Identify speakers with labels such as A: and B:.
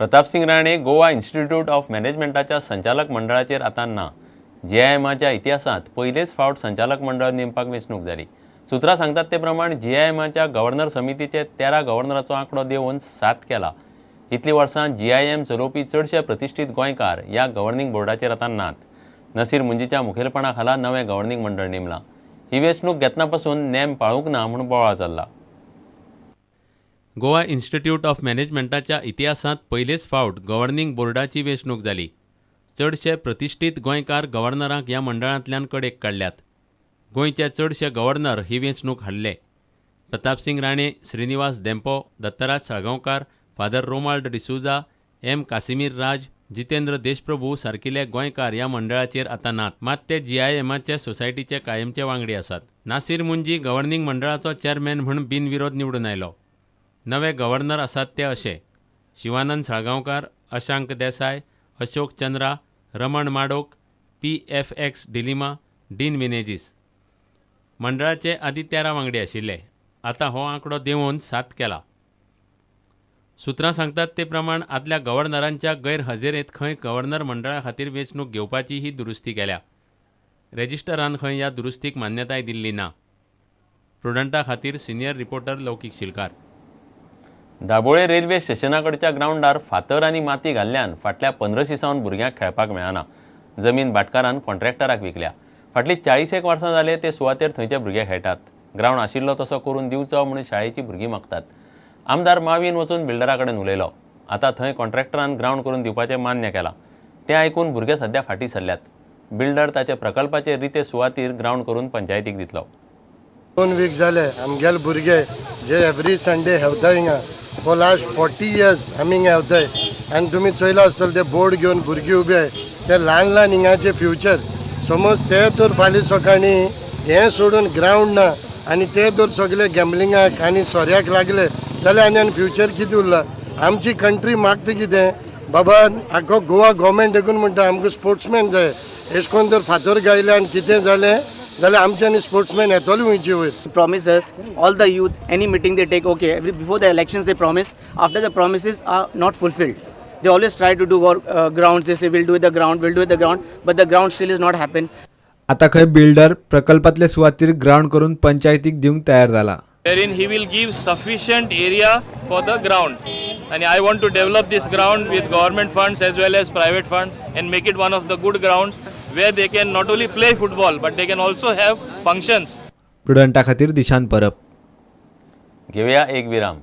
A: Pratapsingh Rane Goa institute of मॅनेजमेंटाच्या संचालक मंडळाचेर आतां ना. जीआयएमाच्या इतिहासांत पयलेच फावट संचालक मंडळ नेमपाक वेंचणूक जाली. सुत्रां सांगतात ते प्रमाण जीआयएमाच्या गव्हर्नर समितीचे 13 गव्हर्नराचो आंकडो देंवोवन 7 केला. इतलीं वर्सां जीआयएम चलोवपी चडशे प्रतिश्ठीत गोंयकार ह्या गव्हर्निंग बोर्डाचेर आतां नात. नसीर मुंजीच्या मुखेलपणा खाला नवें गव्हर्निंग मंडळ नेमलां. ही वेंचणूक घेतना पसून नेम पाळूंक ना म्हूण बोवाळ चल्ला. गोवा इन्स्टिट्यूट ऑफ मॅनेजमेंटाच्या इतिहासांत पयलेच फावट गव्हर्निंग बोर्डाची वेंचणूक जाली. चडशे प्रतिश्ठीत गोंयकार गव्हर्नरांक ह्या मंडळांतल्यान कडेक काडल्यात. गोंयचे चडशे गव्हर्नर ही वेंचणूक हारले. प्रतापसिंग राणे, श्रीनिवास धेंपो, दत्तराज साळगांवकार, फादर रोमाल्ड डिसोझा, एम कासिमीर राज, जितेंद्र देशप्रभू सारकिले गोंयकार ह्या मंडळाचेर आतां नात. मात ते जीआयएमाचे सोसायटीचे कायमचे वांगडी आसात. नासीर मुंजी गव्हर्निंग मंडळाचो चॅरमॅन म्हूण बिनविरोध निवडून आयलो. नवे गव्हर्नर आसात ते अशे: Shivanand Salgaonkar, Ashank Desai, Ashok Chandra, Raman Madok, P F X D'Lima, Dean Menezes. मंडळाचे आदीं 13 वांगडी आशिल्ले. आतां हो आंकडो देंवोवन 7 केला. सुत्रां सांगतात ते प्रमाण आदल्या गव्हर्नरांच्या गैरहजेरेंत खंय गव्हर्नर मंडळा खातीर वेंचणूक घेवपाची ही दुरुस्ती केल्या. रेजिस्ट्रारान खंय ह्या दुरुस्तीक मान्यताय दिल्ली ना. प्रुडंटा खातीर senior reporter Loukik Shilkar. Dabolim railway स्टेशना कडच्या ग्रावंडार फातर आनी माती घाल्ल्यान फाटल्या 15शी सावन भुरग्यांक खेळपाक मेळना. जमीन भाटकारान कॉन्ट्रॅक्टराक विकल्या. फाटलीं 40 एक वर्सां जाले ते सुवातेर थंयचे भुरगे खेळटात. ग्रावंड आशिल्लो तसो करून दिवचो म्हणून शाळेचीं भुरगीं मागतात. आमदार मावीन वचून बिल्डरा कडेन उलयलो. आतां थंय कॉन्ट्रॅक्टरान ग्रावंड करून दिवपाचें मान्य केलां. तें आयकून भुरगे सध्या फाटीं सरल्यात. बिल्डर ताचे प्रकल्पाचे रिते सुवातीर ग्रावंड करून पंचायतीक दितलो.
B: 2 वीक जाले, आमगेले भुरगे जे एवरी संडे हेवताय हिंगा, फॉर लास्ट 40 इयर्स आमी हिंगा हेवताय आनी तुमी चोयला आसतले, ते बोर्ड घेवन भुरगीं उबे. ते ल्हान ल्हान हिंगाचे फ्युचर समज, ते तर फाल्यां सकाळीं हें सोडून, ग्रावंड ना आनी ते जर सगळे गॅमलिंगाक आनी सोऱ्याक लागले जाल्यार आनी आनी फ्युचर कितें उरला? आमची कंट्री मागता कितें बाबा? आख्खो गोवा गोवोरमेंट देखून म्हणटा, आमकां स्पोर्ट्समॅन जाय. एश कोन जर फातर गायले आनी कितें जालें जाल्यार आमचे आनी स्पोर्ट्समॅन येतले खंयचे वयर?
C: Promises all the youth. Any meeting they take, okay, every before the elections they promise. After, the promises are not fulfilled. They always try to do work, grounds. They say, "We'll do the ground, we'll do the ground," but the ground still is not happen.
D: आता खंय builder प्रकल्पातले सुवातीर ground करून पंचायतीक दिवंक तयार जाला.
E: Wherein he will give sufficient area for the ground, and I want to develop this ground with government funds as well as private fund and make it one of the good grounds where they can not only play football but they can also have functions.
D: प्रुडंटा खातीर दिशांत परब.
A: घेवया एक विराम.